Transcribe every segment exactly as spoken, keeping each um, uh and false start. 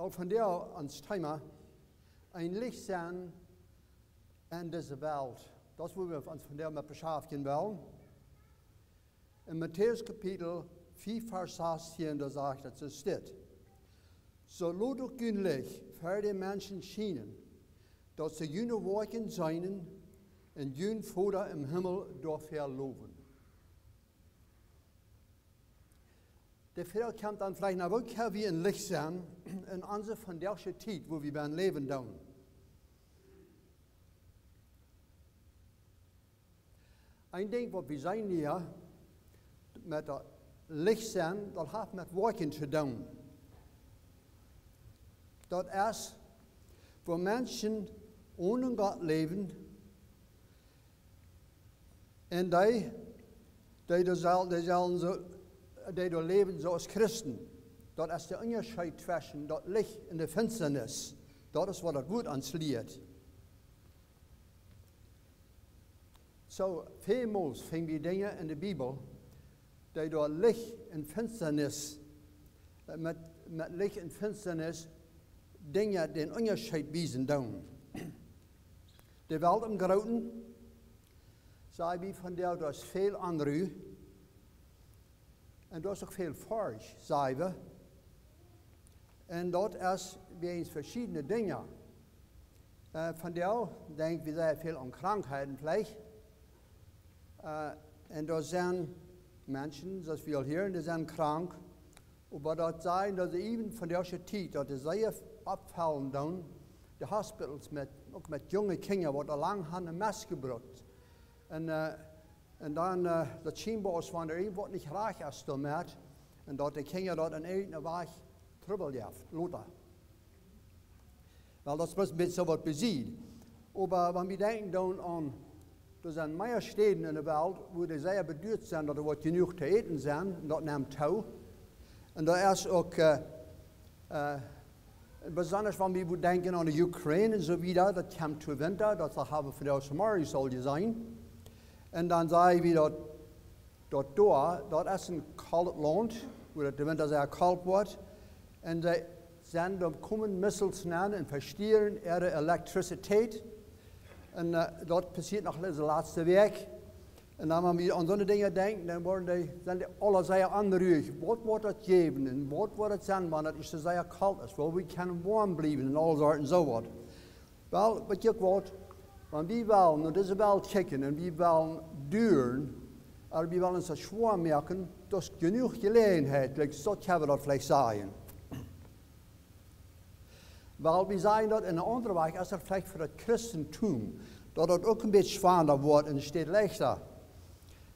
Uk vondoag ons Thema: een Licht sennen en dise Welt. Daut es, wua wie ons vondoag met beschäftigen wellen. En Matäus Kapitel fief, Varsch sastieen, doa sajcht et soo dit: "Soo lot uk jun Licht ver de Menschen schienen, daut see june Woakjen seenen un jun Voda em Himmel doafäa lowen." De Froag kjemt dan veleicht: Na, woo kjenn wie een Licht sennen en onse vondoagsche Tiet, wua wie bennen läwen doonen? Een Dinkj, waut wie seenen hia met daut Licht sennen, daut haft met Woakjen to doonen. Daut es, wua Menschen onen Gott läwen, un dee, dee doa sell-, dee sellen soo, dee doa läwen soo aus Christen. Daut es de Unjascheet tweschen daut Licht un de Finsternis. Daut es, waut daut Wuat ons lieet. Soo, välmols finj wie Dinja en de Bibel, dee doa Licht un Finsternis, äh, met, met Licht un Finsternis Dinja dän Unjascheet wiesen doonen. De Welt em Grooten, saj wie vondoag, doa es väl Onru. Un doa es uk väl Forcht, saj wie. Un daut es wäajen veschiedne Dinja. Äh, vondoag denkj wie sea väl aun Krankheiten veleicht. Äh, un doa sent Menschen, soo aus wie aul hieren, dee sent krank. Oba daut sajcht, daut see äwen vondoagsche Tiet, daut dee sea oppfaulen doonen, de Hospitals met, uk met junge Kjinja, waut aul lang haben een Mess jebrukt. Un, äh, un dan, äh, daut schienboa aus wan doa irjentwaut nich rajcht es doamet, un daut de Kjinja daut en irjent eene Wajch Trubbel jeft, lota. Well, daut es een bät soo waut wie seenen. Oba wan wie denkjen dan aun, doa sent mea Städen en de Welt, wua dee sea beduat sent, daut doa woat jenuach to äten sennen, un daut nemt too. Un doa es uk, äh, äh, besonda wan wie denkjen aun de Ukraine un soo wieda, daut kjemt to Winta, daut haben wie vondoag zemorjes aul jeseenen. Un dan saj wie daut daut doa, daut es een kolt Launt, wua daut de Winta sea kolt woat. Un see sent, doa komen Missiles nenn un vestieren äare Elektrizität. Un, äh, daut passieet noch dise latste Wäakj. Un dan, wan wie aun soone Dinja denkjen, dan woaren dee, sent dee aula sea onruich. Waut woat daut jäwen un waut woat daut sennen, wan daut ieescht soo sea kolt es? Woo wie kjennen woam bliewen un aul Sorten soo waut. Well, weet jie uk waut, wan wie wellen no dise Welt kjikjen un wie wellen duren, ooda wie wellen ons daut schwoa moaken, doa es jenuach Jeläajenheit, like, soo kjenn wie daut veleicht sajen. Well, wie sajen daut en eene aundre Wajch, es daut veleicht fa daut Christentum, daut daut uk een bät schwanda woat un steit leichta.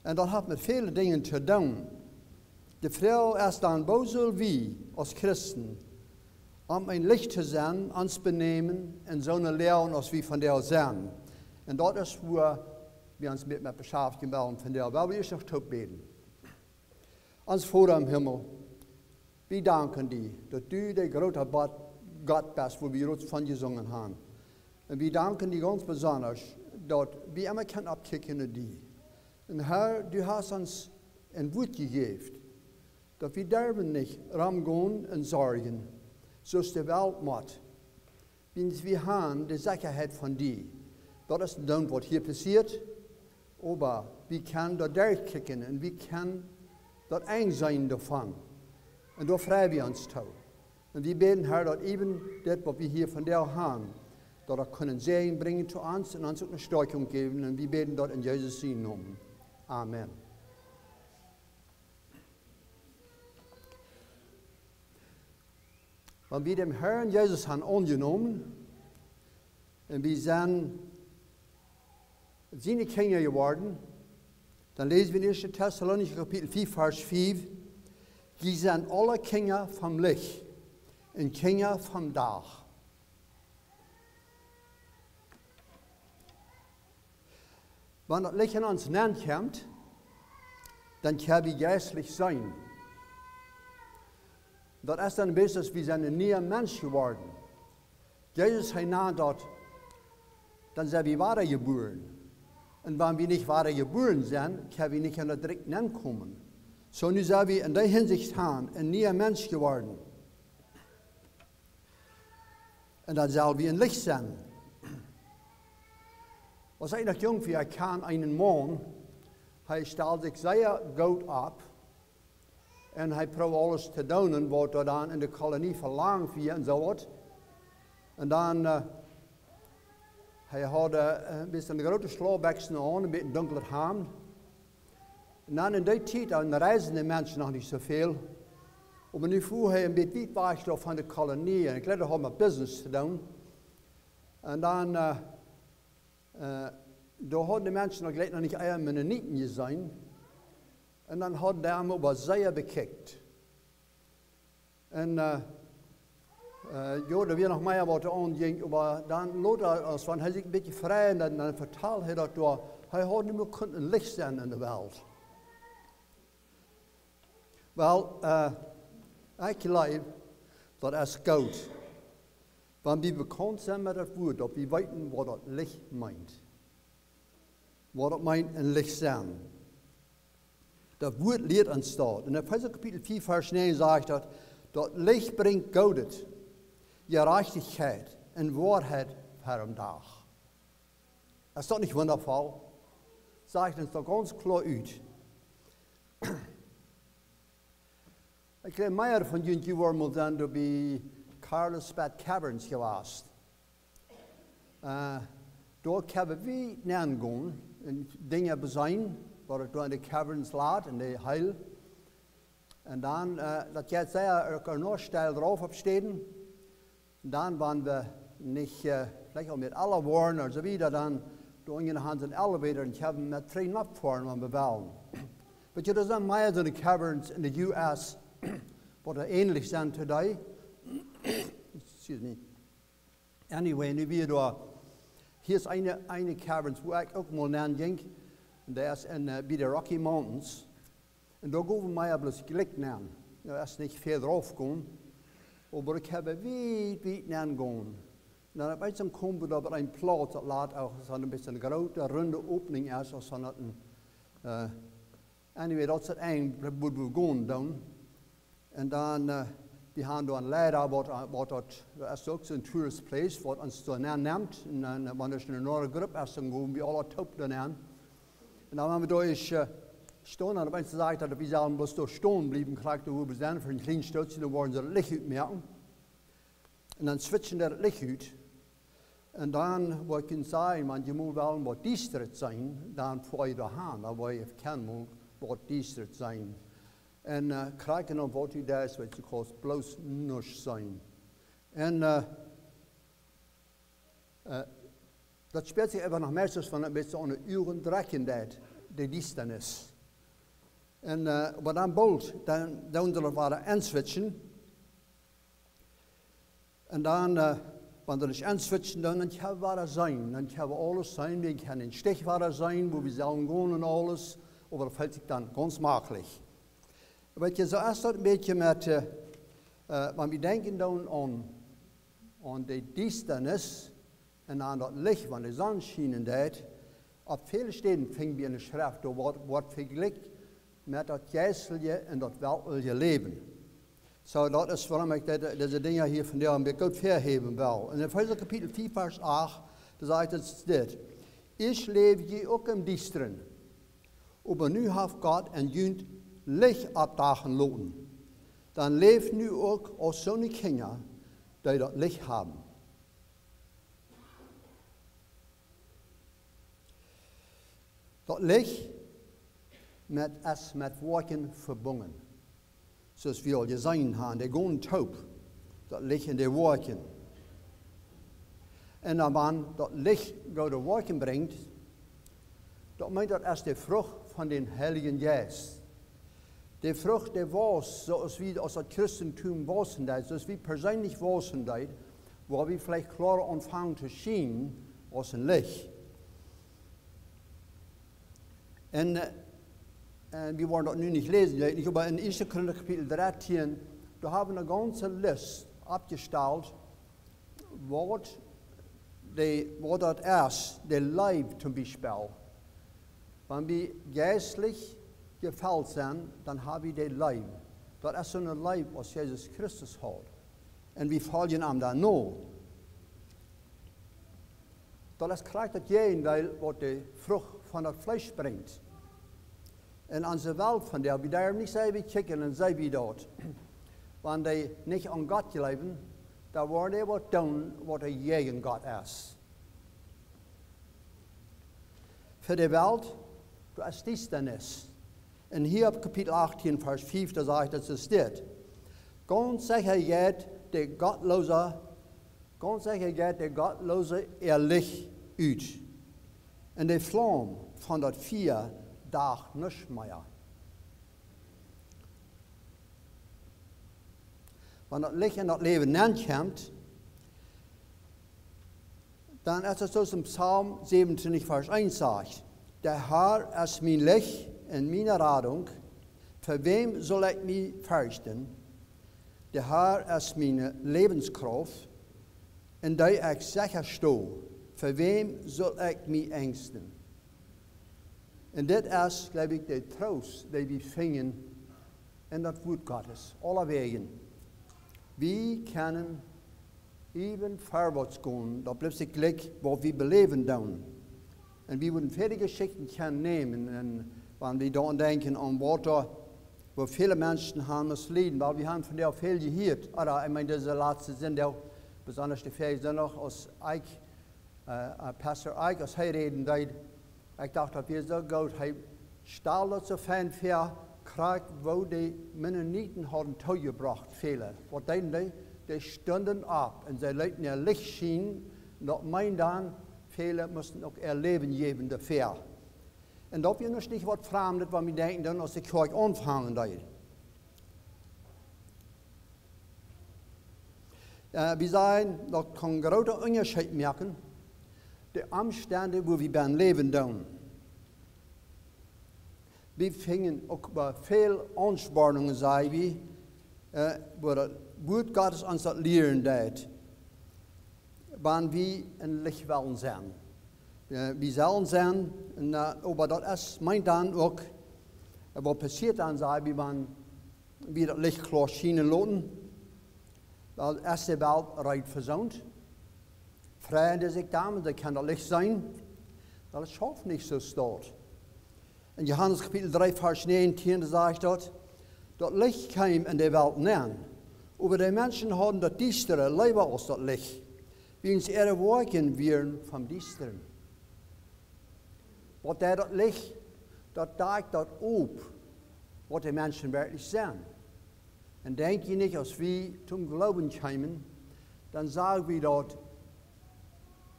Un daut haft met väle Dinja to doonen. De Froag es dan, woo sell wie aus Christen, om een Licht to sennen, ons benämen en soone Loag aus wie vondoag sent? Un daut es, wua wie ons met, met beschäftigen wellen vondoag. Well wie ieescht noch toop bäden. Ons Voda em Himmel, wie danken die, daut du de groota Gott, Gott best, wua wie rut von jesungen haben. Un wie danken die gaunz besonda, daut wie emma kjennen oppkjikjen no die. Un Herr, du hast ons een Wuat jejäft, daut wie derwen nich romgonen un sorjen, soo aus de Welt mott. Wiels wie haben de Sechaheit von die. Daut es dan, waut hia passieet, oba wie kjennen doa derchkjikjen un wie kjennen daut Enj seenen doavon. Un doa frei wie ons too. Un wie bäden, Herr, daut äwen dit, waut wie hia vondoag haben, daut daut kaun Säajen brinjen to ons un ons uk eene Stoakjunk jäwen. Un wie bäden daut en Jesus sienen Nomen. Amen. Wan wie dän Herrn Jesus haben aunjenomen un wie sent siene Kjinja jeworden, dan läsen wie en ieeschte Tessalonicha Kapitel fief, Varsch fief: "Jie sent aule Kjinja vom Licht un Kjinja vom Dach." Wan daut Licht en ons nenkjemt, dan kjenn wie jeistlich seenen. Daut es dan, wiels wie sent een niea Mensch jeworden. Jesus, hee nand daut, dan sent wie wadajebuaren. Un wan wie nich wadajebuaren sent, kjenn wie nich en daut Rikj nenkomen. Soo, nu sent wie en dee Hinsicht han een niea Mensch jeworden. Un dan sell wie een Licht sennen. Aus ekj noch junk wia, ekj kjand eenen Maun, hee stald sikj sea goot opp. Un hee proowd aules to doonen waut doa dan en de Kolonie velangt wia un soo waut. Un dan, äh, hee haud, äh, een bät groote Schlaubbekjsen aun, een bät dunklet Hamd. Un dan en dee Tiet, dan reisden de Menschen noch nich soo väl. Oba nu fua hee een bät wiet wajch doa von de Kolonie. Un ekj jleew, daut haud met business to doonen. Un dan, äh, äh, doa hauden de Menschen uk jlikj noch nich eemol Mennoniten jeseenen. Un dan hauden dee am oba sea bekjikjt. Un, äh, äh, jo, doa wia noch mea waut doa aunjinkj, oba dan lota, aus wan hee sikj een bät frei, dan, dan vetald hee daut doa, hee haud nu mau kunt een Licht sennen en de Welt. Well, äh, ekj jleew, daut es goot, wan wie bekaunt sent met daut Wuat, daut wie weeten, waut daut Licht meent. Waut daut meent, een Licht sennen. Daut Wuat lieet ons daut. En Efeesa Kapitel vea, Varsch näajen sajcht daut, daut Licht brinjt Goodet, Jerajchtichkjeit un Woarheit ver dän Dach. Es daut nich wundaboa? Sajcht ons daut gaunz kloa ut. Ekj jleew, mea von junt woaren mol sennen doa bie Carlsbad Caverns jewast. Äh, doa kjenn wie nengonen un Dinja beseenen, waut doa en de Caverns lat, en de Heil. Un dan, äh, daut jeit sea, äh, noch steil rauf opp Städen. Un dan, wan wie nich, äh, veleicht uk met aul woaren ooda soo wieda, dan doonen wie een elevator un kjenn met Trepp nopp foaren, wan wie wellen. Oba doa sent mea soone Caverns en de U S, waut doa änlich sent to dee. Excuse me. Anyway, nu wia doa, hia es eene, eene Caverns, wua ekj uk mol nenjinkj. Un daut es en, äh, bie de Rocky Mountains. Un doa gowen wie mea bloos jlikj nenn. Daut es nich väl rauf gonen. Oba ekj hab wiet, wiet nengonen. Un dan opp eemol kjeem wie doa bie een Plauz, daut lat uk aus een bät groote, runde Opening es, aus wan daut een, äh, anyway, daut es daut Enj, wua wie gonen doonen. Un dan, äh, wie haben doa een Leida, waut, waut daut, daut es uk soon tourist place, waut ons doa nenn nemt. Un dan, äh, wan et eene aundre Grupp es, dan gonen wie aula toop doa nenn. Un dan, wan wie doa ieescht, äh, stonen, dan opp eemol sajcht daut, wie sellen bloos doa stonen bliewen, krakjt doa wua wie sent, fa een kjlien Stootje, dan woaren see daut Licht utmoaken. Un dan switchen dee daut Licht ut. Un dan, waut ekj sajen, wan jie mol wellen waut diestret seenen, dan foa jie doa han, dan woa jie kjennen mol waut diestret seenen. Un, äh, krakjt dan waut doa es, weetst du, kaust bloos nuscht seenen. Un, äh, äh, daut spält sikj äwa noch mea aus wan et een bät aun de Uagen drekjen deit, de Diestanis. Un, äh, oba dan boolt, dan, dan doonen see daut wada aunswitchen. Un dan, äh, wan see daut aunswitchen, dan, dan kjenn wie wada seenen. Dan kjenn wie aules seenen, wie kjennen een Stich wada seenen, wua wie sellen gonen un aules. Oba daut felt sikj dan gaunz maklich. Weetst du, soo es daut een bät met, äh, äh, wan wie denkjen dan aun, aun de Diestanis un aun daut Licht, wan de Sonn schienen deit, opp väle Städen finj wie en de Schreft, doa woat, woat vejlikjt met daut jeistelje un daut weltelje Läwen. Soo, daut es wuarom ekj dise, dise Dinja hia vondoag een bät goot väahäwen well. En Efeesa Kapitel vea, Varsch acht, doa sajcht et dit: Ieescht läwd jie uk em Diestren, oba nu haft Gott en junt Licht oppdachen loten. Dan läft nu uk aus soone Kjinja, dee daut Licht haben. Daut Licht met, es met Woakjen vebungen. Soo aus wie aul jeseenen haben, dee gonen toop, daut Licht un de Woakjen. Un dan, wan daut Licht goode Woakjen brinjt, daut meent, daut es de Frucht von dän Heiljen Jeist. De Frucht, dee wausst, soo aus wie, aus daut Christentum wausen deit, soo aus wie perseenlich wausen deeden, woa wie veleicht kloara aunfangen to schienen aus een Licht. Un, äh, un wie woaren daut nu nich läsen, weet nich, oba en Ieeschte Korinta Kapitel dartieen, doa hab wie eene gaunze List oppjestalt, waut de, waut daut es, de Leew toom Biespel. Wan wie jeistlich jefelt sent, dan hab wie de Leew. Daut es soone Leew aus Jesus Christus haud. Un wie foljen am dan no. Daut es krakjt daut Jäajendeel waut de Frucht von daut Fleesch brinjt. En onse Welt vondoag, wie derwen nich seenen, wie kjikjen un seenen, wie daut. Wan dee nich aun Gott jleewen, dan woaren dee waut doonen waut jäajen Gott es. Fa de Welt, doa es Diestanis. Un hia opp Kapitel achtieen, Varsch fief, doa sajcht et soo dit: Gaunz secha jeit de Gottloose, gaunz secha jeit de Gottloose äa Licht ut. Un de Flaum von daut Fia deit nuscht mea. Wan daut Licht en daut Läwen nenkjemt, dan es et soo aus en Psalm säwenuntwintich, Varsch eent sajcht: De Herr es mien Licht un miene Radunk, fa wäm saul ekj mie ferchten? De Herr es miene Läwenskrauft, en dee ekj secha sto, fa wäm saul ekj mie enjsten? Un dit es, jleew ekj, de Troost, dee wie finjen en daut Wuat Gottes, aulawäajen. Wie kjennen äwen verwoats gonen, daut blift sikj jlikj waut wie beläwen doonen. Un wie wudden väle Jeschichten kjennen nämen, un wan wie doaraun denkjen, aun Wota, woo väle Menschen haben musst lieden, wiels wie haben vondoag väl jehieet, ooda, ekj meen, dise latste Sindach, besonda de Fäaje Sindach, aus ekj, äh, äh, Pastor Ike, aus hee räden deed, ekj docht, daut wia soo goot, hee stald daut soo fein väa, krakjt woo de Mennoniten hauden toojebrocht, väle. Waut deeden dee? Dee stunden opp un see leeten äa Licht schienen, un daut meend dan, väle musten uk äa Läwen jäwen doafäa. Un daut wia noch nich waut Framdet, wan wie denkjen dan, aus de Kjoakj aunfangen deed. Äh, wie sajen, daut kaun een grooten Unjascheet moaken, de Omstend, wua wie bennen läwen doonen. Wie finjen uk bie väl Aunspornungen, saj wie, äh, wua daut Wuat Gottes ons daut lieren deit, wan wie een Licht wellen sennen. Äh, wie sellen sennen, un, äh, oba daut es, meent dan uk, äh, waut passieet dan, saj wie, wan wie daut Licht kloa schienen loten, dan es de Welt reed fa soont. Freien dee sikj doamet, dee kjennen daut Licht seenen. Daut schauft nich soo stoakj. En Johanes Kapitel dree, Varsch näajentieen, doa sajcht daut: Daut Licht kjeem en de Welt nenn, oba de Menschen hauden daut Diestre leewa aus daut Licht, wiels äare Woakjen wieren vom Diestren. Waut deit daut Licht? Daut dakjt daut opp, waut de Menschen werkjlich sent. Un denkj jie nich, aus wie toom Gloowen kjeemen, dan sagen wie daut: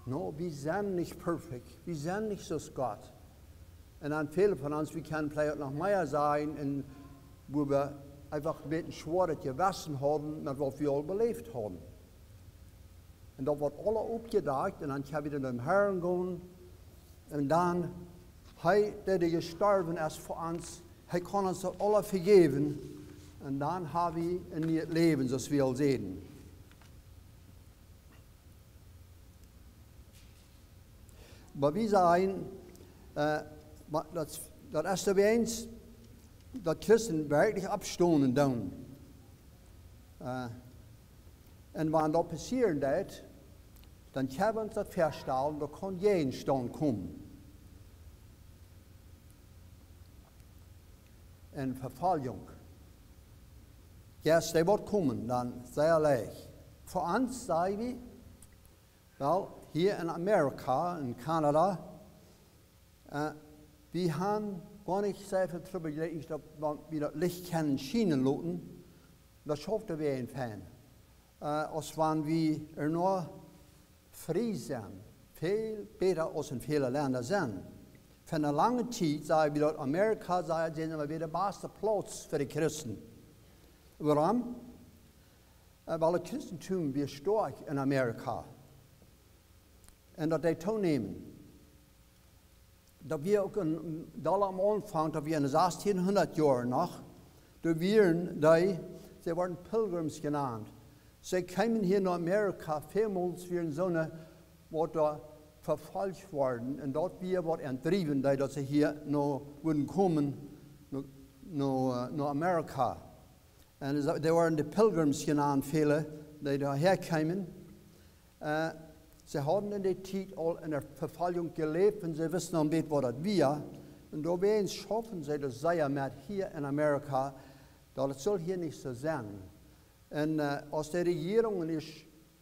"No, wie sent nich perfekt, wie sent nich soo aus Gott." Un dan väle von ons, wie kjennen veleicht noch mea sajen, un wua wie eefach een bät schwoaret Jewessen hauden met waut wie aul beläft hauden. Un daut woat aules oppjedakjt un dan kjenn wie no däm Herrn gonen. Un dan, hee, dee, dee jestorwen es fa ons, hee kaun ons daut aules vejäwen. Un dan ha wie een nieet Läwen, soo aus wie aul säden. Oba wie sajen, äh, oba daut, daut es doawäajen, daut Christen werkjlich oppstonen doonen. Äh, un wan daut passieren deit, dan kjenn wie ons daut väastalen, daut kaun Jäajenstaunt komen. Un Vefoljunk. Yes, dee woat komen, dan sea leicht. Fa ons, saj wie, well, hia en Amerika, en Kanada, äh, wie haben goanich sea väl Trubbel jlikj, daut wie daut Licht kjennen schienen loten, daut schauft doawäajen fein. Äh, aus wan wie ea noch frie sent, väl bäta aus en väle Lenda sent. Fa eene lange Tiet, saj wie, daut Amerika, saj wie, es emma wada de baste Plauz fa de Christen. Wuarom? Äh, wiels daut Christentum wia stoakj en Amerika. Un daut deed toonämen. Daut wia uk een, dolla aum Aunfank, daut wia en de sastieenhundat Joaren noch, doa wieren dee, see worden Pilgrims jenant. See kjeemen hia no Amerika, välmols wieren soone, waut doa vefolcht worden, un daut wia waut an dreewen deed, daut see hia no wudden komen, no, no, äh, no Amerika. Un see, dee worden de Pilgrims jenant, väle, dee doa häakjeemen. Äh, See hauden en dee Tiet aul en de Vefoljunk jeläft un see wisten aul een bät, waut daut wia. Un doawäajen schauften see daut sea met hia en Amerika, daut et sull hia nich soo sennen. Un aus de Rejierunk es,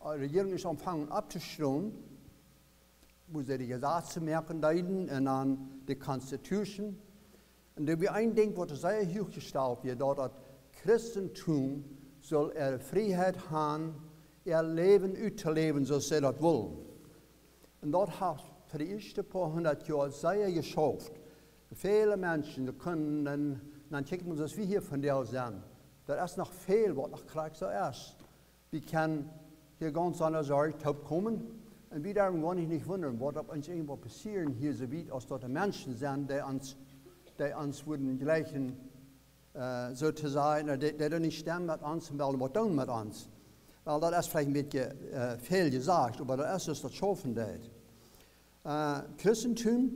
Rejierunk es aunjefongen opptostonen, woo see de Jesazen moaken deeden un dan de Constitution. Un doa wia een Dinkj, waut sea huach jestalt wia, daut daut Christentum sull äare Frieheit han, äa Läwen uttoläwen, soo aus see daut wullen. Un daut haft fa de ieeschte poa hundat Joa sea jeschauft. Väle Menschen, dee kunnen, dan kjikjt eena, soo aus wie hia vondoag sent, daut es noch väl, waut noch krakjt soo es. Wie kjennen hia gaunz aundasch toopkomen. Un wie derwen goanich nich wundren, waut opp ons irjentwaut passieren hia, soo wiet aus daut de Menschen sent, dee ons, dee ons wudden jlikjen, soo to sajen, dee, dee doa nich stemmen met ons un wellen waut doonen met ons. Well, daut es veleicht een bät väl jesajcht, oba daut es soo aus daut schaufen deit. Christentum,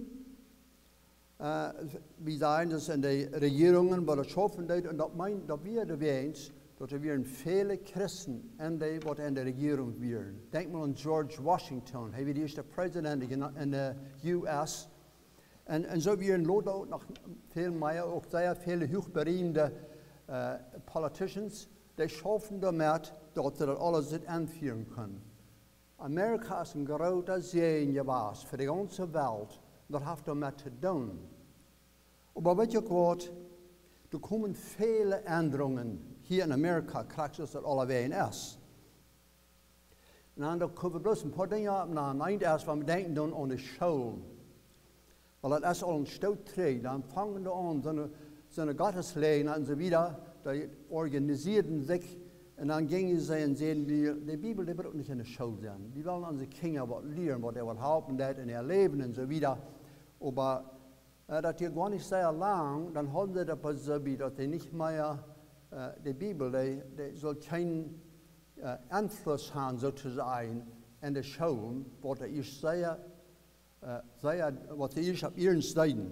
wie sajen, daut en de Rejierungen, wua daut schaufen deit, un daut meent, daut wia doawäajen, daut doa wieren väle Christen en dee, waut en de Rejierunk wieren. Denkj mol aun George Washington, hee wia de ieeschte President en de U S. Un, un soo wieren lota uk noch väl mea, uk sea väle huachberiemde politicians, dee schauften doamet, daut see daut aules enfieren kunnen. Amerika es een groota Säajen jewast fa de gaunze Welt, daut haft doamet to doonen. Oba weet jie uk waut, doa komen väle Endrungen hia en Amerika, krakjt soo aus daut aulawäajen es. Un dan doa kjenn wie bloos een poa Dinja opp nanen. Eent es, wan wie denkjen dan aun de Schoolen. Well, daut es aul een Stoot trigj, dan fungen doa aun, soone, soone Gottesläajen un soo wieda, dee organisieeden sikj, un dan jinjen see un säden: "De, de Bibel, dee brukt nich en de School sennen. Wie wellen onse Kjinja waut lieren, waut dee waut halpen deit en äa Läwen un soo wieda." Oba daut wia goanich sea lang, dan hauden see daut bie soo wiet, daut dee nich mea, de Bibel, dee, dee sull kjeenen Enfluss han, soo to sajen, en de Schoolen, waut dee ieescht sea sea, waut see ieescht opp iernst deeden.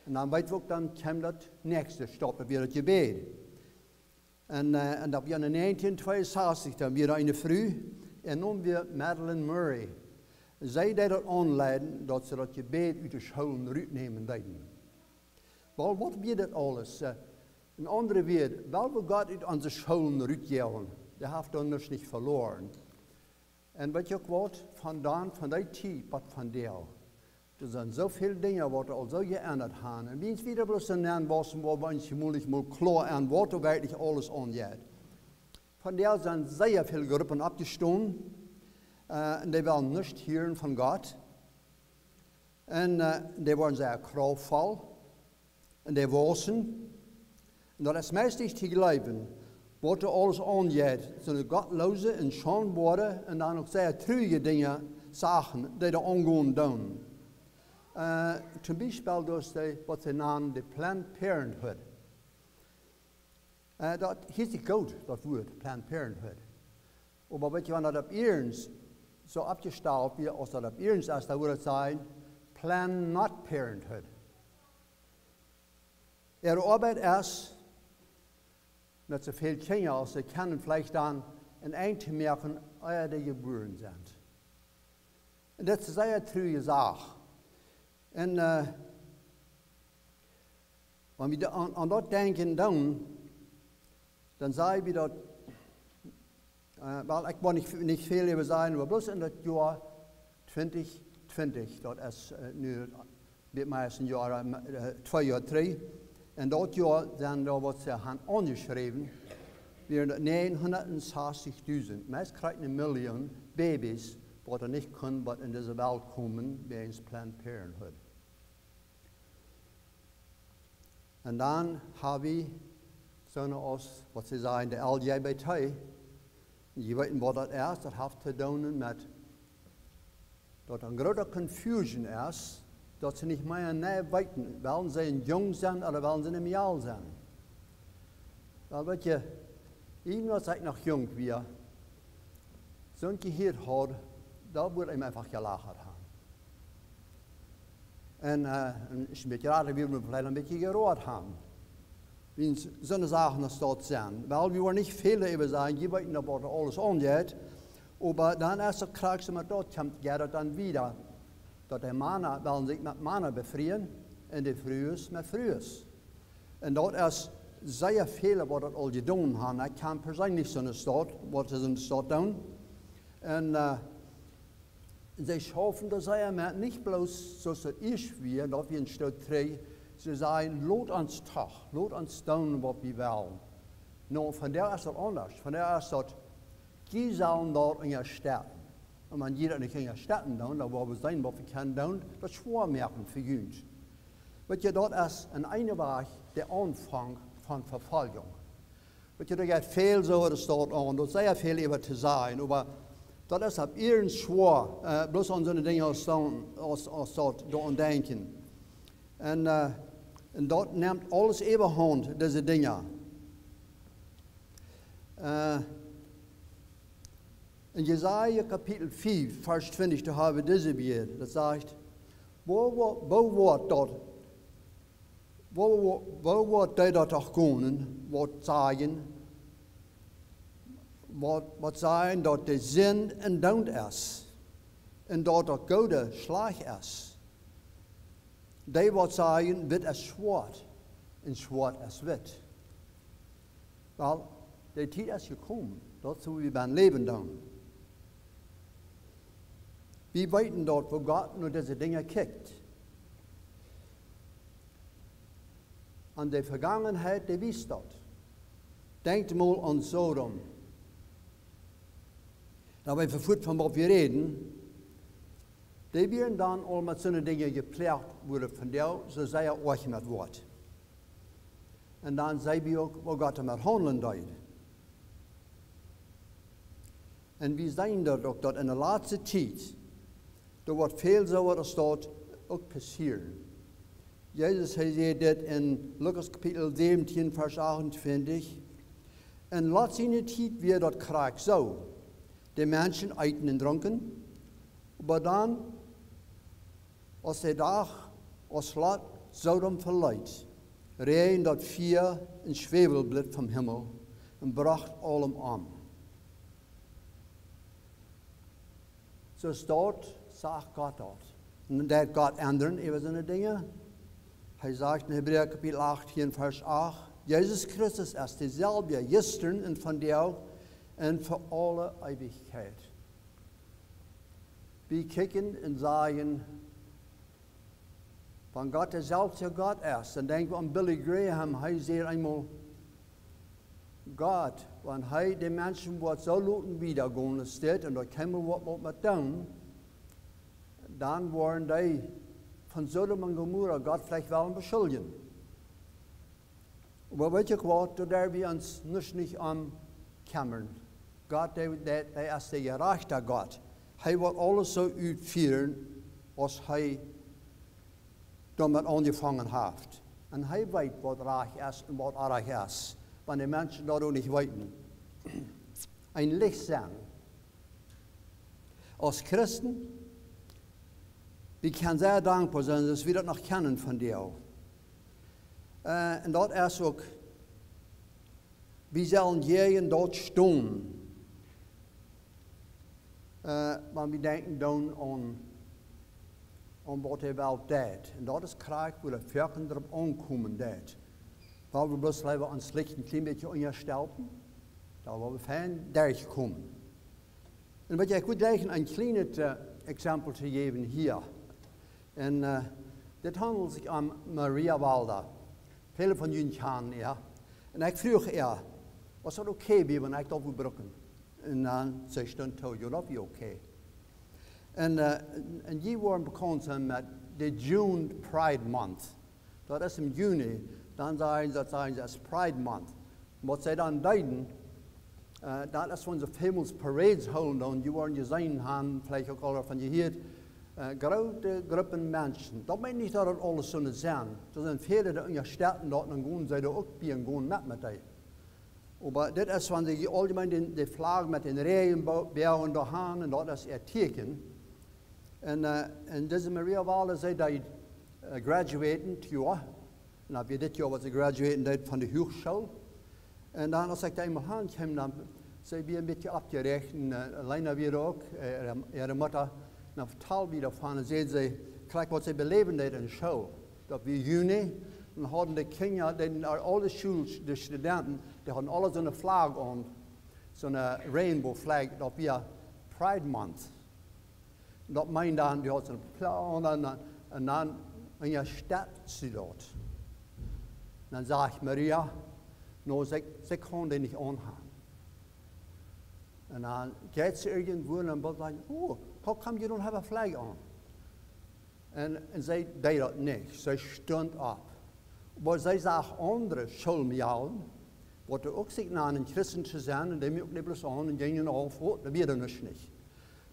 Un dan weet wie uk, dan kjeem daut näakjste Staup, daut wia daut Jebäd. Un, un daut wia en näajentieen tweeunsastich, dan wia doa eene Fru, äa Nomen wia Madalyn Murray. See deed daut aunleiden, daut see daut Jebäd ut de Schoolen rutnämen deeden. Well, waut wia daut aules? En aundre Wieed, well wie Gott ut onse Schoolen rutjoagen, dee haft doa nuscht nich veloaren. Un weet jie uk waut, von dan, von dee Tiet bat vondoag, doa sent soo väl Dinja, waut aul soo jeendat han. Un wie ons wieda bloos nenn wausen, woa wie ons jemolich mol kloa aun, waut doa werkjlich aules aunjeit. Vondoag sent sea väl Gruppen oppjestonen, un dee wellen nuscht hieren von Gott. Un dee woaren sea kraftvoll. Un dee wausen. Un daut es meist nich to jleewen, waut doa aules aunjeit. Soone gottloose un schaundboare un dan uk sea truaje Dinja, Sachen, dee doa aungonen doonen. Toom Biespel daut, waut see nanen de Planned Parenthood. Daut hieet sikj goot, daut Wuat, Planned Parenthood. Oba weet jie, wan daut opp iernst soo oppjestalt wia, aus daut opp iernst es, dan wudd daut sennen: Plan Not Parenthood. Äare Oabeit es, met soo väl Kjinja aus see kjennen veleicht dan en Enj to moaken, ea dee jebuaren sent. Un daut es ne sea truaje Sach. Un wan wie aun daut denkjen, dan, dan saj wie daut, well, ekj woa nich väl äwa sajen, oba bloos en daut Joa twintich twintich, daut es nu bät mea aus een Joa, twee Joa trigj. En daut Joa sent doa, waut see han aunjeschräwen, wieren daut näajenhundat un sastich dusent, meist krakjt ne Miljoon Babys, waut doa nich kunnen bat en dise Welt komen, wäajens Planned Parenthood. Un dan ha wie soone aus, waut see sajen, de L G B T. Jie weeten, waut daut es. Daut haft to doonen met, daut doa ne groote confusion es, daut see nich mea weeten, wellen see een Jung sennen ooda wellen see een Mejal sennen. Well, weet jie, ieejentwua, aus ekj noch junk wia, soont jehieet haud, daut wudd eenem eefach jelachat han. Un es een bät jrata, wudd eem veleicht een bät jeroat han, wiels soone Sachen aus daut sent. Well, wie woaren nich väl doaräwa sajen, jie weeten, waut doa aules aunjeit. Oba dan es daut krakjt soo met daut, kjemt, jeit daut dan wieda, daut de Mana wellen sikj met Mana befrieen un de Frues met Frues. Un daut es sea väl waut daut aul jedonen haben. Ekj kjan perseenlich soone Staut, waut see soone Staut doonen. Un, äh, see schaufen doa sea met, nich bloos soo aus daut ieescht wia, daut wia een Stoot trigj. See sajen: "Lot ons doch, lot ons doonen waut wie wellen." Nu, vondoag es daut aundasch. Vondoag es daut, jie sellen daut unjastetten. Un wan jie daut nich unjastetten doonen, dan woa wie seenen waut wie kjennen doonen, daut schwoa moaken fa junt. Weet jie, daut es en eene Wajch de Aunfank von Vefoljunk. Weet jie, doa jeit väl soo waut daut aun, doa es sea väl äwa to sajen, oba daut es opp iernst schwoa, äh, bloos aun soone Dinja aus, aus, aus daut doa aun denkjen. Un, äh, un daut nemt aules äwahaunt, dise Dinja. Äh, en Jesaja Kapitel fief, Varsch twintich, doa hab wie dise Wieed, daut sajcht: "Woo, woo, woo woat daut, woo, woo, woo woat dee daut doch gonen, waut sajen, waut, waut sajen daut de Sind een Doont es, un daut daut Goode schlajcht es?" Dee waut sajen: "Witt es schwoat, un schwoat es witt." Well, de Tiet es jekomen, daut soo wie bie läwen doonen. Wie weeten daut, woo Gott no dise Dinja kjikjt. Aun de Vegangenheit, dee wiest daut. Denkjt mol aun Sodom. Doa woa wie fuats von waut wie räden. Dee wieren dan aul met soone Dinja jeploagt, woo daut vondoag soo sea oajch met woat. Un dan seenen wie uk, woo Gott doamet haundlen deed. Un wie seenen daut uk, daut en de latste Tiet, doa woat väl soo waut aus daut uk passieren. Jesus, hee säd dit en Lukas Kapitel säwentieen, Varsch achtuntwintich: "En Lot siene Tiet wia daut krakjt soo. De Menschen eeten un drunken, oba dan, aus de Dach, aus Lot Sodom veleet, räajend daut Fia un Schwäwelblit vom Himmel un brocht aulem om." Soo es daut, sajcht Gott daut. Un daut Gott endren äwa soone Dinja. Hee sajcht en Hebräa Kapitel achtieen, Varsch acht: "Jesus Christus es deeselwja jistren un vondoag un fa aule Eewichkjeit." Wie kjikjen un sajen, wan Gott deeselwja Gott es, dan denkj wie aun Billy Graham, hee säd eemol: "Gott, wan hee de Menschen woat soo loten wieda gonen aus dit, un doa kjeem waut mea met doonen, dan woaren dee von Sodom un Gomorra Gott veleicht wellen beschuldjen." Oba weet jie waut, doa derw wie ons nich, nich om kjemmren. Gott, dee, dee, dee es de jerajchta Gott. Hee woat aules soo utfieren, aus hee doamet aunjefongen haft. Un hee weet, waut rajcht es un waut orrajcht es, wan de Menschen daut uk nich weeten. Een Licht sennen. Aus Christen, wie kjennen sea dankboa sennen, daut wie daut noch kjennen vondoag. Äh, un daut es uk, wie sellen jäajen daut stonen, äh, wan wie denkjen dan aun, aun waut de Welt deit. Un daut es krakjt, woo daut foaken doaropp aunkomen deit. Wan wie bloos leewa ons Licht een kjlien bät unjastalen, dan woa wie fein derchkomen. Un weet jie, ekj wull jlikj een kjlienet, äh, Exempel to jäwen hia. Un, äh, dit haundelt sikj om Maria Walda. Väle von junt kjanen äa. Un ekj fruach äa, es daut okay, wan ekj daut wudd brucken? Un dan säd see dan too: "Jo, daut wia okay." Un, äh, un, un dee woaren bekaunt sennen met de June Pride Month. Daut es em Juni, dan sajen see, daut sajen see es Pride Month. Waut see dan deeden, äh, daut es, wan see famous parades hoolen, dan, jie woaren jeseenen haben, veleicht uk aul von jehieet, äh, groote Gruppen Menschen. Daut meent nich, daut daut aules soone sent. Doa sent väle, dee unjastetten daut, dan gonen see doa uk bie un gonen met met dee. Oba dit es, wan see auljemein de, de Flagg met dän Räajenboagen doa haben, un daut es äa Tieekjen. Un, äh, un dise Maria Walda, see deed, äh, graduaten dit Joa. Un daut wia dit Joa, waut see graduaten deed von de Huachschool. Un dan, aus ekj doa eemol han kjeem, dan See wia een bät oppjeräacht un, äh, Lena wia uk, äh, äare, äare Mutta. Dan vetald wie doavon un säd see, krakjt waut see beläwen deed enne School. Daut wia Juni, un hauden de Kjinja, dee, aul de School, de Studenten, dee hauden aule soone Flagg aun, soone Rainbow Flag, daut wia Pride Month. Daut meend dan, dee haud soone Flagg aun un dan, un dan, un jo, steit see doa. Dan säd Maria, no, see, see kaun dee nich aunhaben. Un dan jeit see irjentwua un dan sajcht see, oh, how come you don't have a flag on? Un, un see deed daut nich. See stunt opp. Oba see sach aundre Schoolmejalen, waut uk sikj nanen Christen to sennen, un dee muaken dee bloos aun un jinjen auf, oh, daut wia doa nuscht nich.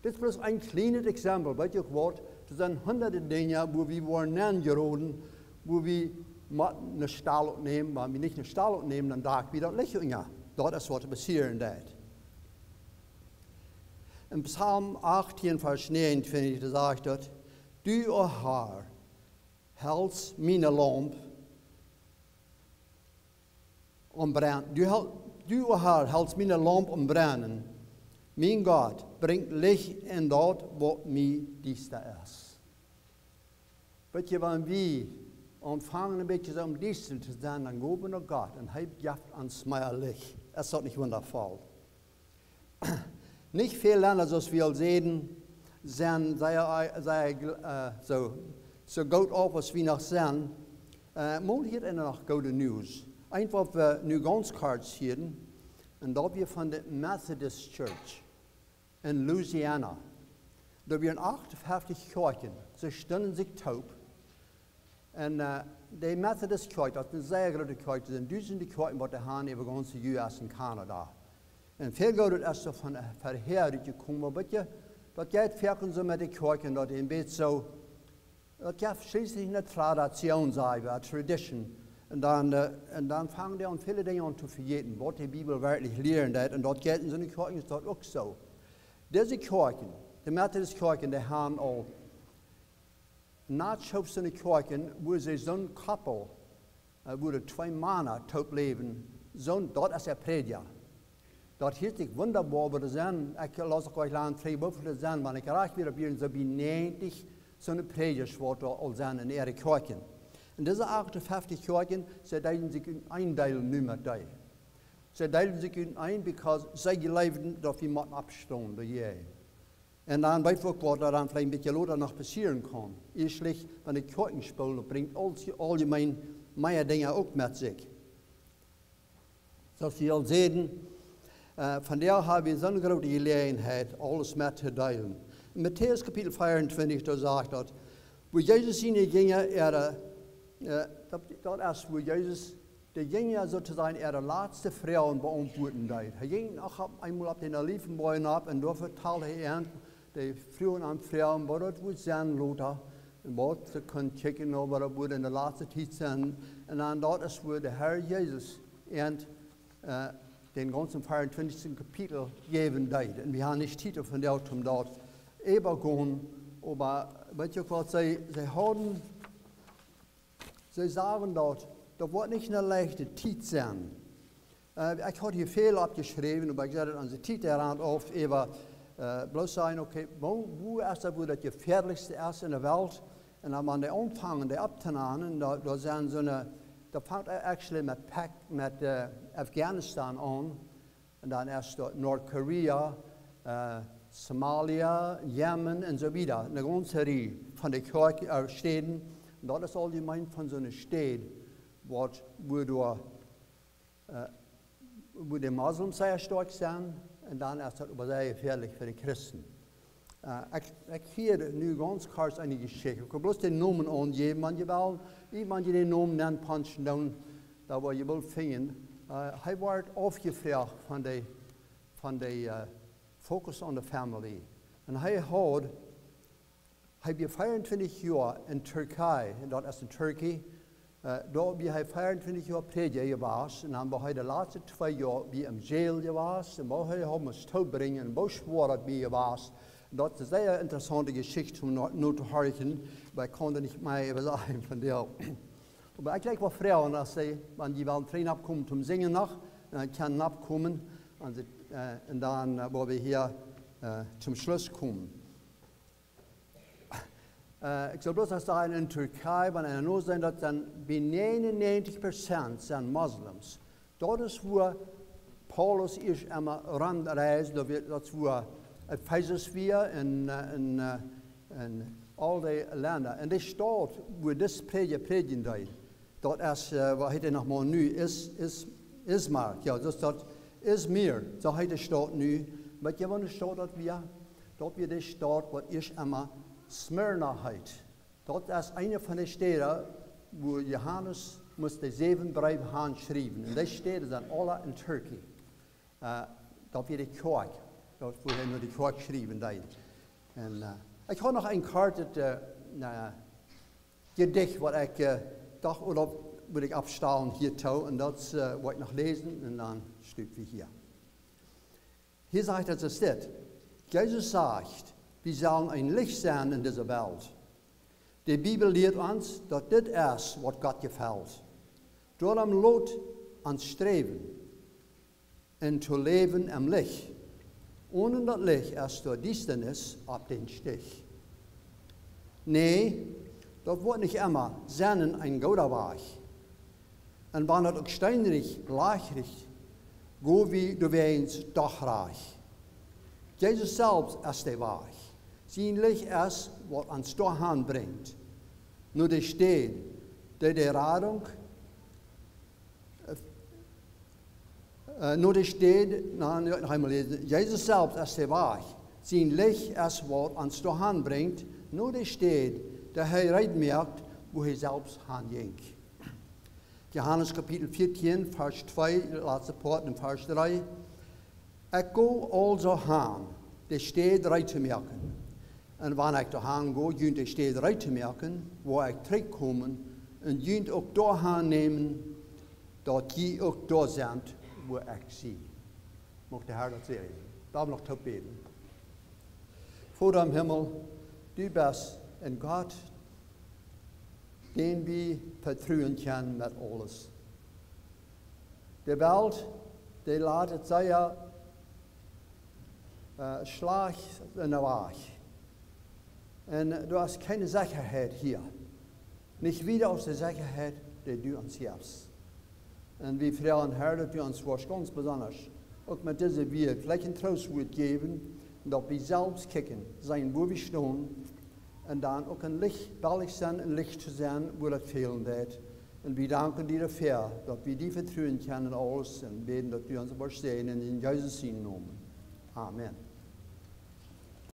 Dit es bloos een kjlienet Exempel, weet jie uk waut, doa sent hunderte Dinja, wua wie woaren nenjeroden, wua wie motten ne Stellung nämen, wan wie nich ne Stellung nämen, dan deit wie daut Licht unja. Daut es waut passieren deit. En Psalm achtieen, Varsch näajenuntwintich, doa sajcht daut, du, o Herr, helst miene Laump aum brennen. Du, hel-, du, o Herr, helst miene Laump aum brennen. Mien Gott, brinjt Licht en daut, waut mie diesta es. Weet jie, wan wie aunfangen een bät soo aum diesta to sennen, dan go wie no Gott un hee jeft ons mea Licht. Es daut nich wundaboll? Nich väl Lenda, soo aus wie aul säden, sent sea, sea, äh, soo, soo goot auf aus wie noch sent. Äh, mol hia es noch goode News. Eent waut wie nu gaunz kort hieren, un daut wia von de Methodist Church en Louisiana. Doa wieren achtunfeftich Kjoakjen, see stunden sikj toop. Un, äh, de Methodist Kjoakj, daut es eene sea groote Kjoakj, doa sent dusende Kjoakjen waut dee han äwa gaunze U S un Kanada. Un väl Goodet es doa von, äh, verhäa jekomen, oba weet jie, daut jeit foaken soo met de Kjoakjen, daut een bät soo, daut jeft schlieslich ne Tradition, saj wie, tradition. Un dan, äh, un dan fangen dee aun väle Dinja aun to vejäten, waut de Bibel werkjlich lieren deit. Un daut jeit en soone Kjoakjen, es daut uk soo. Dise Kjoakjen, de Methodist Kjoakjen, dee han aul nat schoof soone Kjoakjen, wua see soon couple, äh, wua twee Mana toop läwen, soon, daut es de Prädja. Daut hieet sikj wundaboll, oba doa sent, ekj laus uk nich lang trigj, woo väl doa sent, wan ekj rajcht wia, doa wieren soo bie näajentich soone Prädjasch waut doa aul sent en äare Kjoakjen. Un dise achtunfeftich Kjoakjen, see deeden sikj en een Deel nu met dee. See deeden sikj en een, because see jleewden daut wie motten oppstonen, doa jie. Un dan weet wie uk waut doa dan veleicht een bät lota noch passieren kaun. Ieeschtlich, wan de Kjoakjen spoolen, daut brinjt aul, auljemeen mea Dinja uk met sikj. Soo aus wie aul säden, äh, vondoag hab wie soone groote Jeläajenheit, aules met to deelen. En Matäus Kapitel vea un twintich, doa sajcht daut, wua Jesus siene Jinja äare, äh, daut, daut es wua Jesus de Jinja soo to sajen äare latste Froagen beauntwuaden deed. Hee jinkj noch opp, eemol opp dän Olivenboajch nopp un doa vetald hee an de Frues un Froagen, waut daut wudd sennen lota, un waut see kunnen kjikjen no, waut daut wudd en de latste Tiet sennen. Un dan daut es wua de Herr Jesus an, äh, dän gaunzen vea-un-twintich Kapitel jäwen deed. Un wie haben nich Tiet vondoag om daut äwagonen, oba weet jie uk waut, see, see hauden See sagen daut, daut woat nich ne leichte Tiet sennen. Äh, ekj haud hia väl oppjeschräwen, oba ekj säd daut aun de Tiet, dee rant auf, äwa, äh, bloos sajen, okay, wua, wua es daut, wua daut jefäadlichste es en de Welt? Un dan, wan dee aunfangen, dee opptonanen, doa, doa sent soone, daut fangt actually met Pak-, met, äh, Afghanistan aun. Un dan es doa Nordkorea, äh, Somalia, Jemen un soo wieda. Eene gaunze Rieej von de Kjoakj-, äh, Städen. Un daut es auljemeen von soone Städ, waut, wua doa, äh, wua de Moslems sea stoakj sent. Un dan es daut oba sea jefäadlich fa de Christen. Äh, ekj, ekj hia nu gaunz kort eene Jeschicht. Ekj well bloos dän Nomen aunjäwen, wan jie wellen, wan jie dän Nomen nenpunchen, dan, dan woa jie woll finjen. Äh, hee woat aufjefroacht von de, von de, äh, Focus on the Family. Un hee haud, hee wia vea-un-twintich Joa en Türkjie, un daut es en Turkey, äh, doa wia hee vea-un-twintich Joa Prädja jewast, un dan wia hee de latste twee Joa wia em Jail jewast, un woo hee haud must toobrinjen, un woo schwoa daut wia jewast. Un daut es eene sea interessaunte Jeschicht om no, no to horchen, oba ekj kaun doa nich mea äwa sajen vondoag. Oba ekj jlikj woll froagen, aus see, wan jie wellen trigj nopp komen toom Sinjen noch, un dan kjennen nopp komen, un see Äh, un dan äh, woa wie hia äh, toom Schluss komen. Äh, ekj saul bloos noch sajen, en Tierkjei, wan eena nu sent, daut sent bie näajen un näajentich Prozent sent Moslems. Daut es wua Paulus ieescht emol romreisd, daut wia, daut wia Efesus wia un äh, un äh, un aul dee Lenda. Un dee Staut, wua dis Prädja prädjen deed, daut es äh, waut heet dee noch mau nu, is, is, Izmir. Jo, daut, daut Izmir, soo heet dee Staut nu. Oba jie, waut ne Staut daut wia? Daut wia dee Staut, waut ieescht emol Smyrna heet. Daut es eene von dee Städen, wua Johanes must dee säwen Breew han schriewen. Un dee Städen sent aula en Turkey. Äh, daut wia dee Kjoakj, daut wua hee no dee Kjoakj schriewen deed. Un äh, ekj haud noch een kortet äh, Jedicht, waut ekj äh, docht, ooda wudd ekj aufstalen hia too, un daut äh, woa ekj noch läsen, un dan stopp wie hia. Hia sajcht et, es dit: Jesus sajcht, wie sellen een Licht sennen en dise Welt. De Bibel lieet ons, daut dit es, waut Gott jefelt. Doarom lot ons sträwen un to läwen em Licht. Onen daut Licht es doa Diestanis opp dän Stich. Nä, daut woat nich emma sennen een gooda Wajch. Un wan daut uk steenrich, lajchrich, go wie doawäajen doch rajcht. Jesus selfst es de Wajch. Sien Licht es, waut ons doahan brinjt. No de Städ, dee de Radunk, äh, no de Städ, na, noch eemol läsen. Jesus selfst es de Wajch. Sien Licht es, waut ons doahan brinjt, no de Städ, dee hee reed moakt, wua hee selfst han jinkj. Johanes Kapitel vieetieen, Varsch twee, de latste Poat, un Varsch dree. Ekj go aulsoo han, de Städ reed to moaken. Un wan ekj doahan go, junt de Städ reed to moaken, woa ekj trigjkomen un junt uk doahan nämen, daut jie uk doa sent, wua ekj sie. Mucht de Herr daut säajnen. Lot ons noch toop bäden. Voda em Himmel, du best een Gott, dän wie vetruen kjennen met aules. De Welt, dee lat et sea äh, schlajcht en de Wajch. Un äh, doa es kjeene Sechaheit hia. Nich wieda aus de Sechaheit, dee du ons jefst. Un wie froagen, Herr, daut du ons woascht gaunz besondasch uk met dise Wieed veleicht een Troostwuat jäwen, un daut wie selfst kjikjen, seenen, wua wie stonen, un dan uk een Licht, wellich sennen, een Licht to sennen, wua daut fälen deit. Un wie danken die doafäa, daut wie die vetruen kjennen en aules, un bäden, daut du ons woascht säajnen, en Jesus sienen Nomen. Amen.